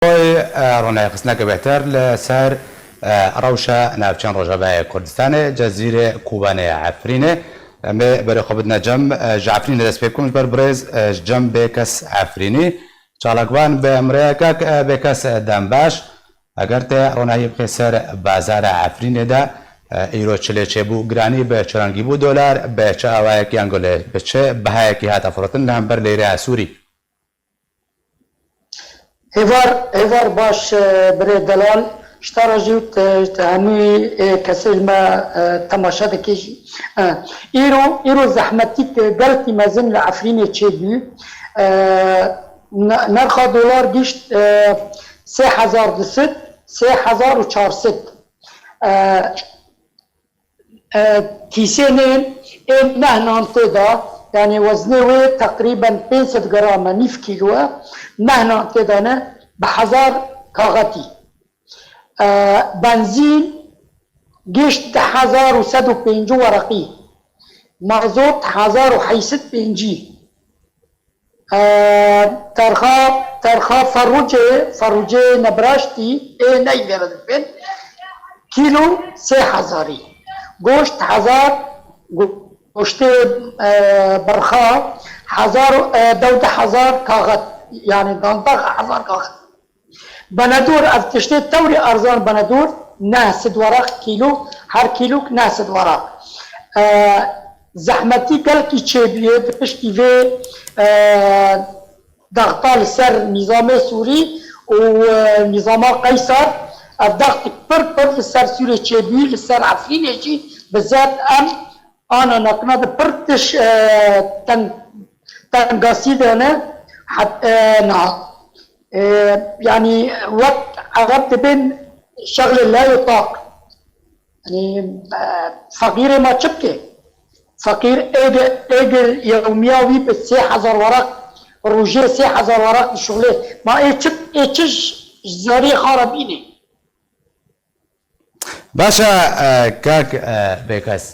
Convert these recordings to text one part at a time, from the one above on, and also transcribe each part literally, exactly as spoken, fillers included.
Oy, e, ronayê xistineke bêhtir li ser, e, rewşa navçeyan Rojavayê Kurdistanê, Cezîrê Kobanê ya Efrînê. Em ê berê xwe bidine cem, e, ji Efrînê dest pê bikim, ji ber birêz, e, ji cem Bêkes Efrînî. Çalakvan bi em re ye, kak, e, Bêkes, e, dem baş. Eger te ronahiyê bixê ser bazara Efrînê de, e, îro çi lê çêbû, giranî bi çi rengî bû, dolar bi çi awayekî yan gulê bi çi bihayekî hate firotin li hember leyreya Sûrî? Hêvar, hêvar baş, e, birê delal, ji te re jî te, te hemû, e, kesê ji me, e, temaşe dike jî. E, îro, îro zehmetîk gelkî mezin li Efrînê çêbû. E, ne-, nerxa dolar gişt, e, sê hezar du sed, sê hezar û çar sed. E, e, kîsênên ê neh nan tê de, yanî weznê wê teqrîben pênc sed gram e, nîv kîlo e, neh nan tê de ne, bi hezar kaxetî. E, benzîn gişt du hezar û sed û pêncî wereqî, mazot hezar û heyt sed pêncî. E, terxa, terxa ferûcê, ferûcê nebiraştî, ê neyvê re dibin, kîlo sê hezarî. Goşt hezar, go-, goştê, e, berxa hezar, e, dewde hezar kaxet, yanî danzdeh hezar kaxet. Benedor, ev tiştê tewrê erzan benedor, neh sed weraq kîlo, her kîlok neh sed weraq. E, zehmetî gelkî çêbûye, di piştî vê, e, daxta li ser nîzamê Sûrî û, e, nîzama Qeysar, ev daxtî pir pir li ser Sûrê çêbûyî, li ser Efrînê jî bi zehmet em ana nakna di pir tiş, e, teng-, tengasî de ne, het-, e, niha. E, yanî wek Ereb dibên şexlê lay û taq. Yanî, e, feqîrê ma çi bike? Feqîr êgir, êgir yewmiya wî bi sê hezar weraq, rojê sê hezar weraq dişuxlê. Ma ê çi, ê çi ji zarê xwe re bînê? Baş e, e, kak, e, Bêkes.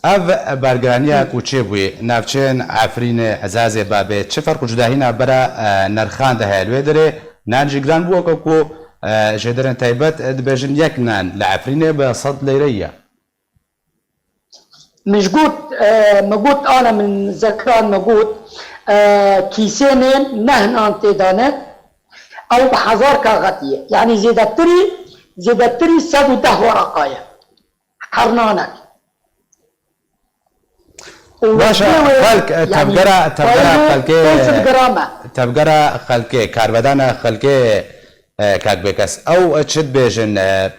Ev bergiraniya ku çêbûyî, navçeyên Efrînê, Ezazê, Babê, çi ferq û cudahî navbera, e, nirxan de heye li wê derê? Nan jî giran bû, weke ku, e, jêderên taybet, e, dibêjin yek nan li Efrînê bi sed leyre ye. Min ji got, e, min got, ana min zekiran, min got, e, kîsênên neh nan tê de ne, ew bi hezar kaxetî ye. Yanî zêdetirî, zêdetirî sed û deh wereqa ye. Her nanek. Û Baş e, wê, xelk, e, yanî, tevgera, tevgera payî xelkê, pênc sed gram e. Tevgera xelkê, karvedana xelkê, e, kak Bêkes. Ew, e, çi dibêjin, e,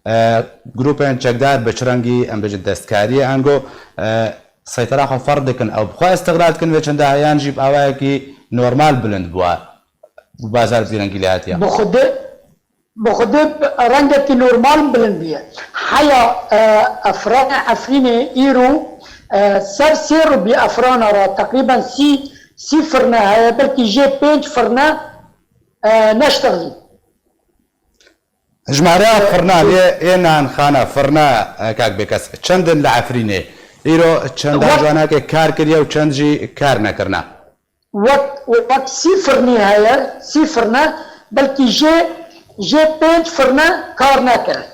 e, grûpên çekdar bi çi rengî, em bêjin destkariyê, ango, e, seytera xwe ferz dikin, ew bi xwe îstiqlal dikin vê çenda, yan jî bi awayekî normal bilind bûye, bi bazar bi vî rengî lê hatiye? Bi xwe de, bi xwe de rengekî normal bilind bûye. Heya, e, efrana Efrînê îro, e, ser sê rûbî efrana re teqrîben sî, sî firne heye, belkî jê pênc firne, e, neştexlî. Jimareya firnan yê, yê nanxana, firna, e, kak Bêkes, çend in li Efrînê? Îro çendan Wek ji wan kar kiriye û çend jî kar nekirine? Wek, wek sî firnî heye, sî firne, belkî jê, jê pênc firne kar nekire.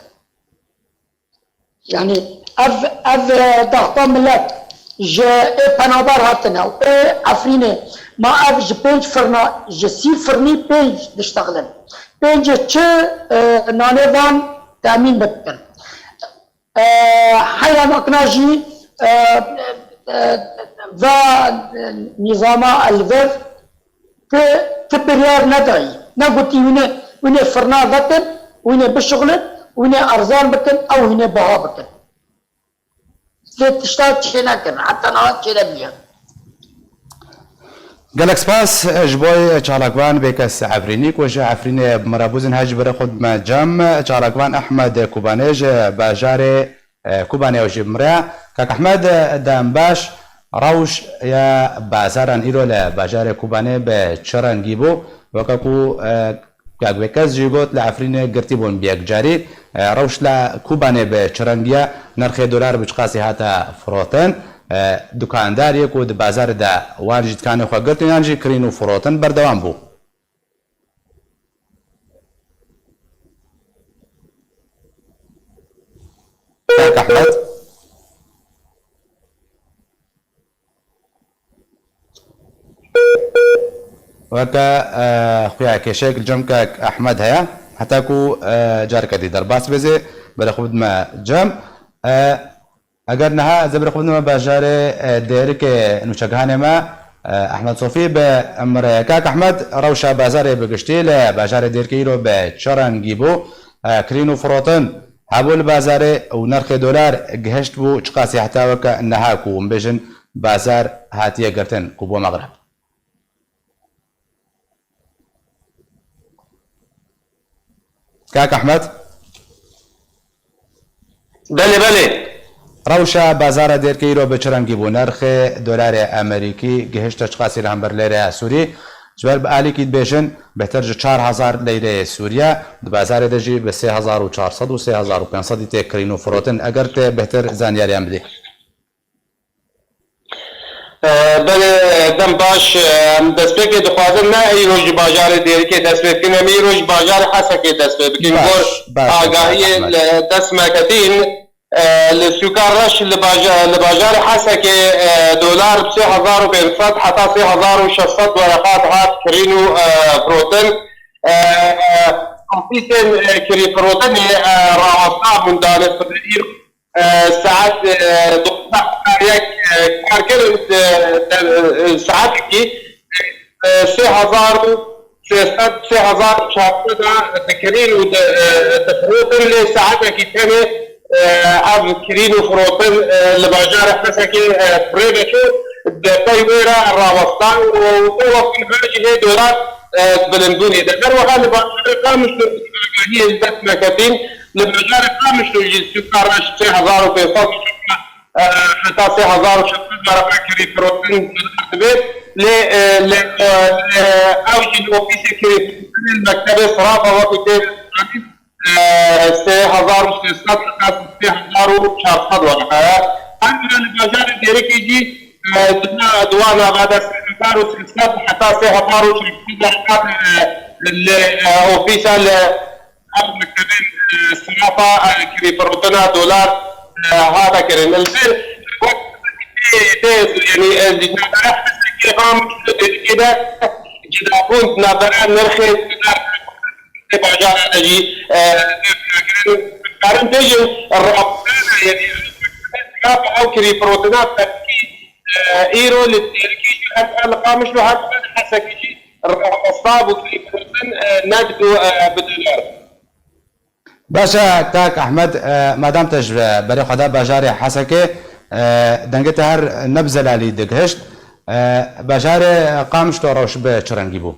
Yanî ev, ev, e, daxta milet ji ê penaber hatine û ê Efrînê, ma ev ji pênc firna, ji sî firnî pênc diştexilin. Pêncê çi, e, nanê van temîn bikin. E, heya nakna jî, e, e, va, e, nîzama elvev ti, ti biryar nedayî. Negotî hûnê, hûnê firna vekin, hûnê bişuxlin, hûnê erzan bikin, ew hûnê biha bikin. Vê tişta çênekirin, heta niha çênebûye. Gelek spas ji bo çalakvan Bêkes Efrînî ku ji Efrînê bi me re bû, zin hej bi re xwe dime cem. Çalakvan Ehmed Kubanê ji bajarê, e, Kubanê ew jî bi me re. Kak Ehmed, e, dem baş, rewş ya bazaran îro li bajarê Kubanê bi çi rengî bû? Weke ku, e, Kak Bêkes jî got, li Efrînê girtî bûn bi yekcarî. E, rewş li Kubanê bi çi rengî ye? Nirxê dolar bi çiqasî hate firotin? E, dukandar yê ku di bazarê de wan jî dikanê xwe girtin yan jî kirîn û firotin berdewam bû? Kak Ehmed. Weke, e, xuya kêşek li cem Kak Ehmed heye. Heta ku, e, careke dî derbas bêzê, berê xwe bidime cem. E, Eger niha ez ê berê xwe bidime bajarê, e, Dêrikê nûçegihanê me, e, Ehmed Sofî bi em re ye. Kak Ehmed, rewşa bazarê bi giştî li bajarê Dêrikê îro bi çi rengî bû? E, kirîn û firotin hebû li bazarê û nirxê dolar gihişt bû çiqasî heta weke niha ku hûn bêjin bazar hatiye girtin ku bû mexreb? Kak Ehmed? Belê, belê. Rewşa bazara Dêrikê îro bi çi rengî bû? Nirxê dolarê Amerîkî gihişte çiqasî li hember lêreya Sûrî? Ji ber bi alîkî dibêjin, bêhtir ji çar hezar leyreyê Sûriye, di bazarê de jî bi sê hezar û çar sed û sê hezar û pênc sedî tê kirîn û firotin. Eger tê bêhtir zanyariyan bidî. E, belê, dem baş, e, em destpêkê dixwazin ne îro ji bajarê Dêrikê dest pê bikin, em îro ji bajarê Hesekê dest pê bikin. Baş, Gor baş, agahiyê Ehmed. Li dest me ketîn, e, li sûka reş li baja-, li bajarê Hesekê, e, dolar bi sê hezar û pênc sed heta sê hezar û şeş sed wereqa dihat kirîn û, e, firotin. E, e, ofîsên, e, kirî firotinê, e, rawesta bûn danê îro. E, saet, e, dozdeh yek, e, kar kirin, e, e, e, saetekî, e, sê hezar û sê sed, sê hezar û çar sed a dikirîn û di, e, difirotin, lê saetekî tenê, e, ev kirîn û firotin, e, li bajarê Hesekê, e, bi rê ve çû, di pey wê re rawestan û, û wextên her jî hê dolar, e, di bilindbûnê de. Her wiha li bajarê Qamişlo agahiyê li dest me ketîn, Li bajarê Qamişlo jî sûka reş sê hezar û pênc sed, e, heta sê hezar û şeş sed wereqa kirî firotin dibe. Lê, e, li, e, li, ew jî li ofîsê kirî firotinê li mektebê Sirafa wekî tê zanîn, e, sê hezar û sê sed heta sê hezar û çar sed wereqa ye. Her bira li bajarê Dêrikê jî, e, di na-, di wan nava de sê hezar û sê sed heta sê hezar û çar sed wereqa, e, li, e, ofîsa li Ev mektebên, e, sirafa, e, kirî firotina dolar, e, hate kirin. Li vir wek tê, tê, yanî, e, di navbera Hesekê Qamişlo Dêrikê de cidabûn di navbera nirxê dolar û bajara de jî, e, dest pê kirin. Karin bêjin, rabitana, yanî, ev mektebên sirafa ew kirî firotina tepkî, e, îro li Dêrikê jî, her li Qamişlo, her li Hesekê jî, Rewesta bû kirî firotin, e, ned û, e, bi dolar. Baş e, kak Ehmed, e, madam te ji berê xwe da bajarê Hesekê, e, dengê te her ne bi zelalî digihişt. E, bajarê Qamişlo rewş bi çi rengî bû?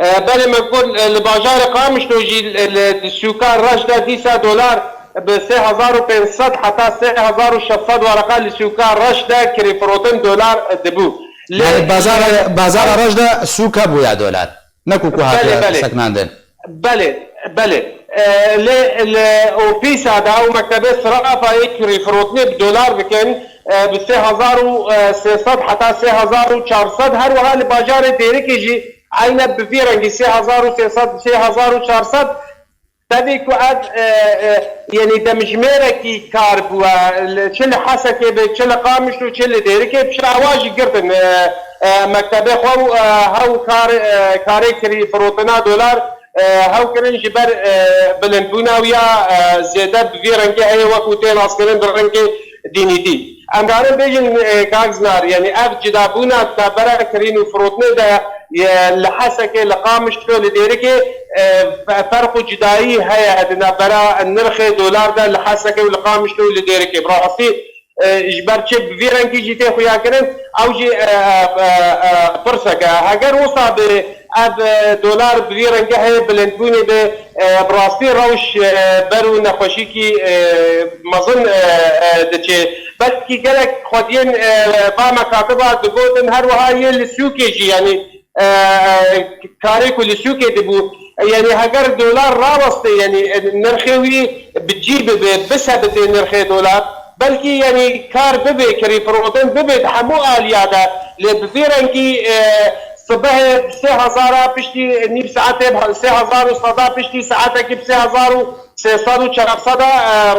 E, belê me got, e, li bajarê Qamişlo jî, e, li, di sûka reş de dîsa dolar bi sê hezar û pênc sed heta sê hezar û şeş sed wereqa li sûka reş de kirî firotin dolar, e, dibû. Lê Yani bazara, bazara reş de sûka bûya dolar. Ne ku ku Belê, hatiye belê. Sekinandin. Belê, belê. E, lê li ofîsa de ew mektebê sirafayê kirî firotinê bi dolar dikin, e, bi sê hezar û sê sed heta sê hezar û çar sed, her wiha li bajarê Dêrikê jî eyne bi vî rengî sê hezar û sê sed, sê hezar û çar sed. Tevî ku ev, e, e, yanî demjimêrekî kar bûye, li, çi li Hesekê be, çi li Qamişlo, çi li Dêrikê, bi şewa jî girtin, e, e, mektebê xwe û, e, hew kar, e, karê kirî firotina dolar, e, hew kirin ji ber, e, bilindbûna wî ya, e, zêde bi vî rengê heye wekû tê naskirin bi rengê dînîtî. Em karin bêjin, e, kak Zinar, yanî ev cidabûna di navbera kirîn û firotinê de, e, li Hesekê, li Qamişlo, li Dêrikê, e, fe-, ferq û cidayî heye di navbera nirxê dolar de li Hesekê û li Qamişlo û li Dêrikê. Bi rastî, e, ji ber çi bi vî rengî jî tê xuyakirin, ew jî, e, e, e, e, pirsek e. Heger wisa bi ev, e, dolar bi vî rengî heye bilindbûnê be, e, bi rastî rewş, e, ber û nexweşîkî, e, mezin, e, e, diçe. Belkî gelek xwediyên, e, ba me katiba digotin, her wiha yê li sûkê jî, yanî, e, e, karê ku li sûkê dibû, e, yanî heger dolar raweste, yanî, e, nirxê wî bi cî bibe, bisebite nirxê dolar, belkî, yanî, kar bibe, kirî firotin bibe di hemû aliya de, lê bi vî rengî, e, sibehê bi sê hezara piştî nîv saetê, bi sê hezar û seda piştî saetekî bi sê hezar û sê sed û çar sed e,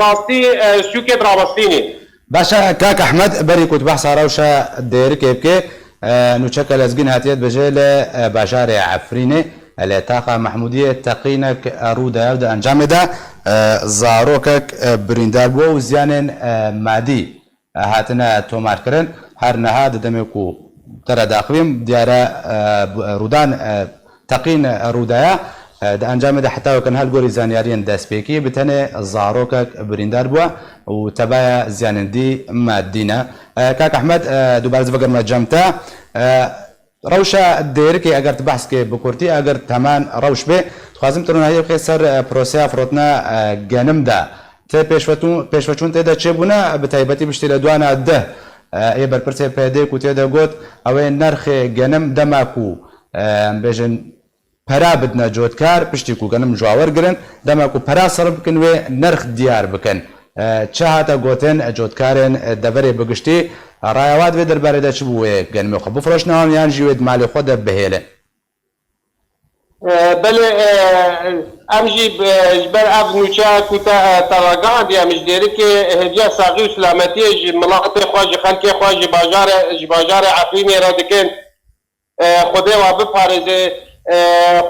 rastî, e, sûkê dirawestînî. Baş e, kak Ehmed, berî ku tu behsa rewşa Dêrikê bike, e, nûçeke lezgîn hatiye dibêje li, e, bajarê Efrînê, e, li taxa Mehmûdiyê teqînek, e, rû daye û di encamê de, e, zarokek, e, birîndar bû û ziyanên, e, madî hatine tomarkirin. Her niha di demê ku te re daxivîm, diyar e, e, rûdan, e, teqîn rû daye. E, di encamê de heta weke niha li gorî zanyariyên destpêkî bi tenê zarokek birîndar bûye û tebeya ziyanên dî madî ne. E, kak Ehmed, e, dubare ez vegerime cem te. E, Rewşa Dêrikê, eger tu behs kê bi kurtî, eger heman rewş bê, dixwazim tu ronahiyê bixê ser, e, proseya firotina, e, genim de. Ti pêşvetû-, pêşveçûn tê de çêbûne, bi taybetî piştî li dwana deh, e, ê berpirsê P D ku tê de got, ew ê nerxê genim dema ku, e, em bêjin, pera bidine cotkar, piştî ku genim ji wa wergirin, dema ku pera serf bikin wê nerx diyar bikin. E, çi hate gotin, e, cotkarên, e, deverê bi giştî, raya wan di vê derbarê de çi bû, wê genimê xwe bifroşne wan yan jî wê di malê xwe de bihêlin? E, belê, e, em jî, e, ji ber ev nûçeya ku te, e, te ragihandî, em ji Dêrikê hêviya saxî û silametiyê ji miletê xwe, ji xelkê xwe, ji bajarê, ji bajarê Efrînê re dikin. E, Xwedê wa biparêze, e,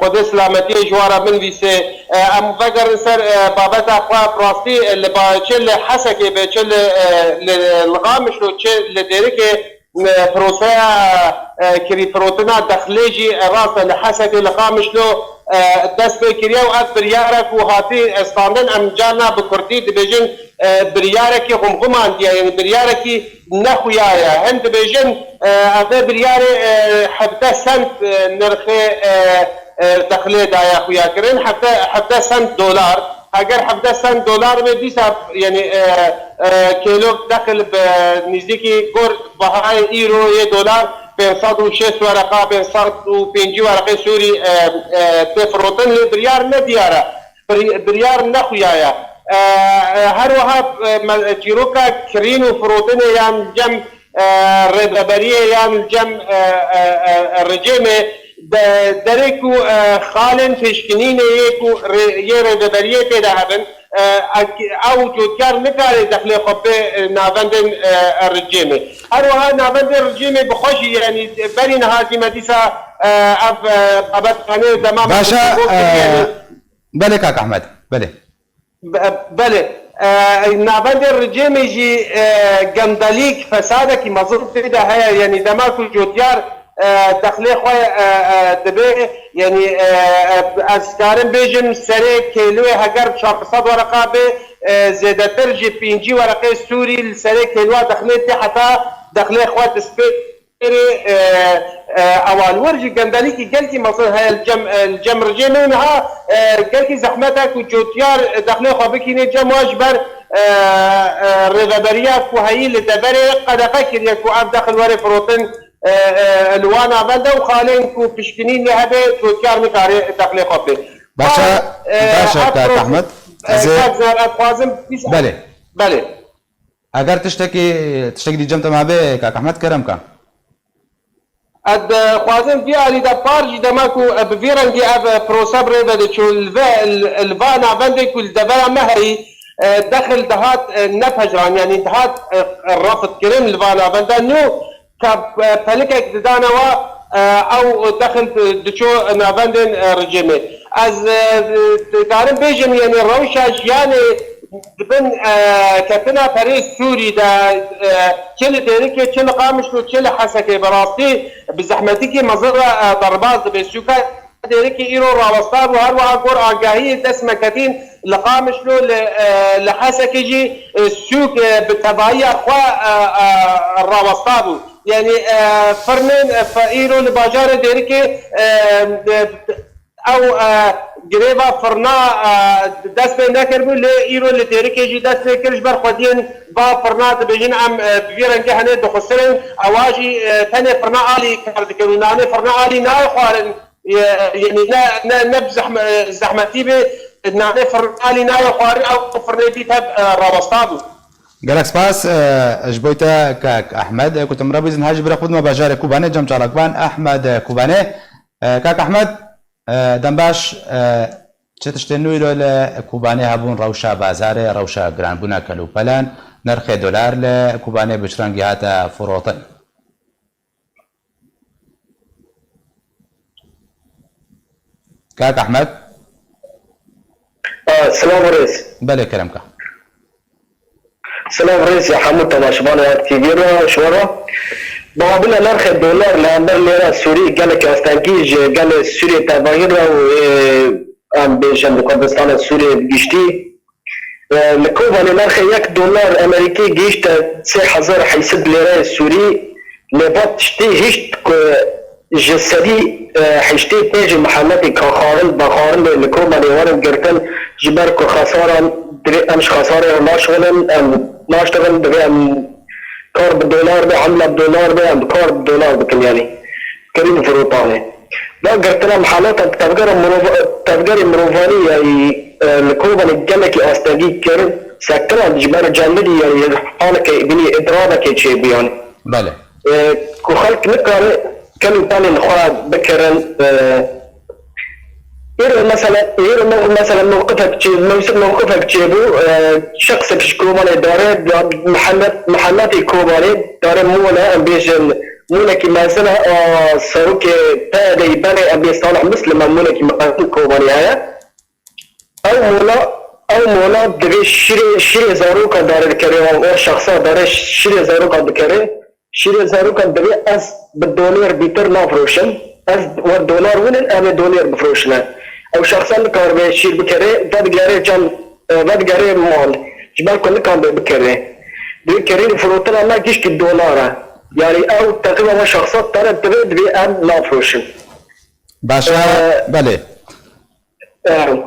Xwedê silametiyê ji wan re binivîse. E, em vegerin ser, e, babeta xwe, bi rastî, e, li ba-, çi li Hesekê be, çi li, e, li, li Qamişlo, çi li Dêrikê, e, proseya, e, kirîfirotina dexlê jî, e, rast e, li Hesekê, li Qamişlo, e, dest pê kiriye û ev biryarek û hatî, e, standin, em carna bi kurtî dibêjin, e, biryarekî xumxumandiye, yanî biryarekî nexuya ye. Hin dibêjin, e, ev ê biryarê, e, hevdeh sent, e, nirxê, e, e, dexlê daye xuya kirin, hevdeh, hevdeh sent dolar. Heger hevdeh sent dolar be, dîsa, yanî, e, e, kêlok dexil bi nîzdîkî gor bahayê îro yê dolar pênc sed û şêst wereqa, pênc sed û pêncî wereqê sûrî, e, e, tê firotin, lê biryar ne diyar e. Bir-, biryar nexuya ye. E, e, her wiha, e, me-, çîroka kirîn û firotinê yan cem, e, rêveberiyê yan cem, e, e, e, e, rejêmê de-, derê ku, e, xalên pêşkinînê yê ku rê-, yê rêveberiyê tê de hebin, e, ek-, ew cotkar nikare dexlê xwe bê, e, navendên, e, e, rejêmê. Her wiha navendên rejêmê bi xwe jî, yanî berî niha jî me dîsa, e, ev, e, babetxanê dema me Baş e, gotibû kiriye. e, Belê kak Ehmed, belê. Be-, belê. E, navendê rejêmê jî, e, gendelîk, fesadekî mezin tê de heye. Yanî dema ku cotyar, e, dexlê xwe, e, e, dibe, yanî, e, e, ez karim bêjim serê kêloyê heger çar sed wereqa be, e, zêdetir ji pêncî wereqê sûrî li serê kêloya dexlê tê heta dexlê xwe dispê. Erê, e, e, ewa li wir jî gendelîkî gelkî mezin heye li cem, e, li cem rejêmê û niha, e, gelkî zehmet e ku cotyar dexlê xwe bikîne cem wan ji ber, e, e, rêveberiya ku heyî li deverê qedexe kiriye ku ev dexil were firotin, e, e, li wan navenda û xalên ku pişkinîn lê hebe cotyar nikare dexlê xwe bê. Baş e, Wan, e, baş e, ev kak prote-, Ehmed. e, Ez ê kak Zehra, ez dixwazim bîst Belê. Belê. Eger tiştekî, tiştekî dî cem te ma bê, kak Ehmed, kerem ke. Ez, e, dixwazim vî alî de par jî dema ku, e, bi vî rengî ev, e, prose bi rê ve diçû, li ve, li, li va navendê ku li devera me heyî, e, dexil dihat, e, nepejran, yanî dihat, e, refitkirin li va navenda nû, ka, e, pelikek didane wa, e, ew dexil di-, diçû navendên, e, rejîmê. Ez, e, dikarim bêjim, yanî rewşa jiyanê di bin, e, ketina perê Sûrî de, e, çi li Dêrikê, çi li Qamişlo, çi li Hesekê bi rastî bi zehmetîkî mezin re, e, derbas dibe. Sûka Dêrikê îro rawesta bû, her wiha gor agahiyê dest me ketîn li Qamişlo, li, e, li Hesekê jî, e, sûk, e, bi tevahiya xwe, e, e, rawesta bû. Yanî, e, firnên, e, fe-, îro li bajarê Dêrikê, e, de-, ew, e, girêva firna, e, dest pê nekiribû, lê îro li Dêrikê jî dest pê kir, ji ber xwediyên va firna dibêjin, em, e, bi vî rengî henê dixusirin, ewa jî, e, tenê firna alî kar dikin û nanê firna alî nayê xwarin. Ye-, yanî ne, ne, ne bi zehme-, zehmetî bê, nanê firna alî nayê xwarin, ew firnê dî tev, e, rawesta bû. Gelek spas, e, ji bo te kak Ehmed, e, ku tu min re bîzin, her ji bira xwe dime bajarê Kobanê, cem çalakvan Ehmed, e, Kobanê. E, kak Ehmed, e, dem baş, e, Çi tiştên nû îro li Kobanê hebûn, rewşa bazarê, rewşa giranbûna kelûpelan, nirxê dolar li Kobanê bi çi rengî hate firotin? Kak Ehmed? Ah, silav û rêz. Belê, kerem ka. Silav rêz ya hemû temaşevanê T V re, ji we re. Babîna nirxê dolar li hember lêra Sûrî gelek astengî ji gelê Sûriyê tevahî re û, ê, em bêjin li Kurdistana Sûriyê bi giştî. E, li Kobanê nirxê yek dolar Amerîkî gihîşte sê hezar heyşt sed lêreyê Sûrî. Lê va tiştî hişt ku ji sedî, e, heştê pênc û miheletê kaxarin, vexarin lê li Kobanê werin girtin, ji ber ku xesaran divê em ji xesarê re naşixulin, em naştixin, divê em kar bi dolar be, emla bi dolar be, em kar bi dolar bikin, yanî kirîn firotanê. Da girtina miheleta tevgera mirova-, tevgerê mirovanî, yanî, e, li Kobanê gelekî astengî kir, sekiran ji ber candidî, yanî haleke binî îdirabekê çêbû, yanî. Belê. E, ku xelk nikare kelûpelên xwe bikirin, e, îro mesela, îro me-, mesela mewqifek çê-, mewsim mewqifek çêbû, e, şexsek ji Kobanê dare, da mihelet-, miheletê Kobanê dare mûne, em bêjin mûnekî mezin e, a serokê P Y D'yê berê em bê Salih Muslim e, mûnekî mezin Kobanê heye. Ew mûna, ew mûna divê şîrê, şîrê zaroka dare dikere, wan, wan şexsa dare şîrê zaroka dikere. Şîrê zarokan divê ez bi dolêr bîtir nafroşim. Ez we dolar winin, em ê dolêr bifroşine. Ew şexsa nikaribe şîr bikere, vedigere cem, e, vedigere mal. Ji ber ku nikanbe bikere. Divê kerîn firotina me gişkî dolar e. Yanî ew teqiba we şexsa dare divê, divê em nafroşin. Baş e, E, belê. Ew.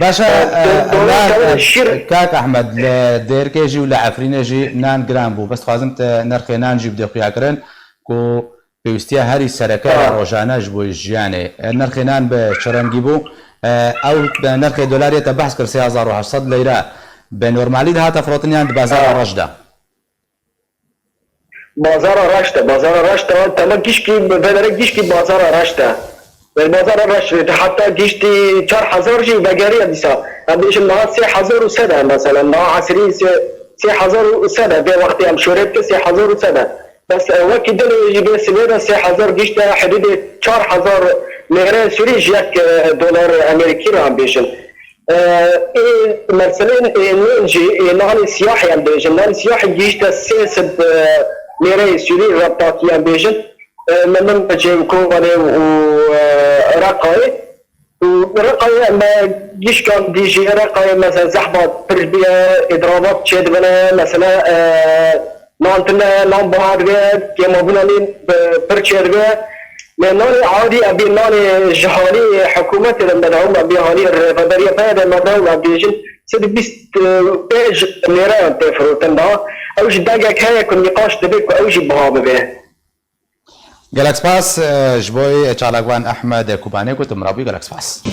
Baş e, Ew, e, do-, dolar nan, kewin e, şîr. Kak Ehmed, li Dêrikê jî û li Efrînê jî nan giran bû. Bes dixwazim te nirxê nan jî bide xuyakirin ku pêwîstiya herî sereke ya Ha. rojane ji bo jiyanê. E, nirxê nan bi çi rengî bû? E, ew nirxê dolarê te behs kir sê hezar û heşt sed leyre. Bi normalî de hate firotin yan di bazara Ha. reş de? Bazara reş de, bazara reş de, tema gişkî, vedere gişkî bazara reş de. Ve bazara reş de, heta giştî çar hezar jî vegeriya dîsa. Em bêjin niha sê hezar û sed e, mesela, niha esrî sê, sê hezar û sed e, vê wextê em şorê dike sê hezar û sed e. Bes, e, wekî din jî vê sibê de sê hezar gişte hidûdê çar hezar lêre Sûrî ji yek, e, dolar Amerîkî re em bêjin. E, ê mersilên, ê, nûn jî, ê, nanê siyahê em bêjin. Nanê siyahê gihîşte sê sed, e, lêreyê Sûrî re, takî em bêjin. E, me min bicê û Kobanê û, e, Reqayê. Û Reqayê em, e, gişkan dî jî Reqayê mesela zehbat pir biye, îdirabat çêdibine, mesela, e, nan tune, nan biha dibe, kêmabûna nîn, e, pir çêdibe. Lê nanê adî, em bê nanê ji halî hikûmetê de medewam, em bê halî rêveberiya P Y D'ê de medewam, em bêjin sed û bîst û pênc lêreyan tê firotin da. Ew jî dengek heye ku nîqaş dibe ku ew jî biha bibe. Gelek spas, e, ji bo çalakvan Ehmed Kubanê ku tu min re bûyî, gelek spas.